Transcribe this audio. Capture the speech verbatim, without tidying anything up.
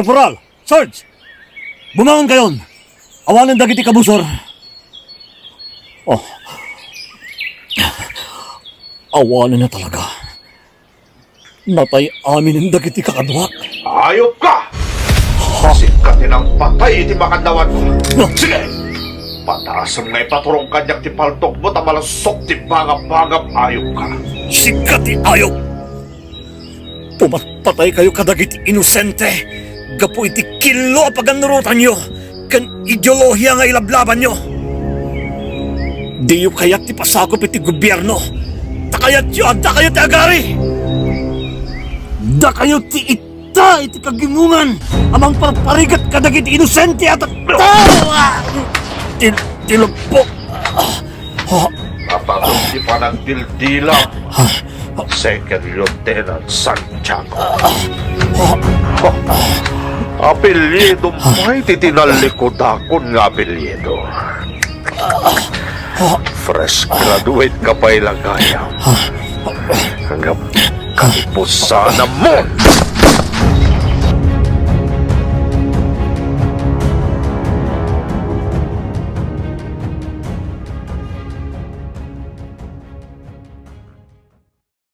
Corporal! Sarge! Bumangon kayon! Awanen dagiti kabusor! Oh. Awanen na talaga. Natay aminen dagiti kakaduak. Ayop ka! Sika ti nangpatay iti makannawan. No. Sige! Pataasem nga ipaturong kaniak ti paltokmo ta malasok ti bangabangam, ayop ka. Sika ti ayop! Pumatpataykayo kadagiti inosente gapu iti killo a pagannurotanyo ken ideolohiya nga ilablabanyo. Diyo kayat ti pasakop iti gobierno, ta kayatyo a dakayo ti agari. Dakayo ti itta iti kagimongan a mangparparigat kadagiti inosente a tattao. Til-, tilugpo. Napateg ti panagdildila, Second Lieutenant Santiago. Apelyido pay ti tinallikudakon nga apelyido. Fresh graduate ka pay la gayam. Nga kalipusanam mo!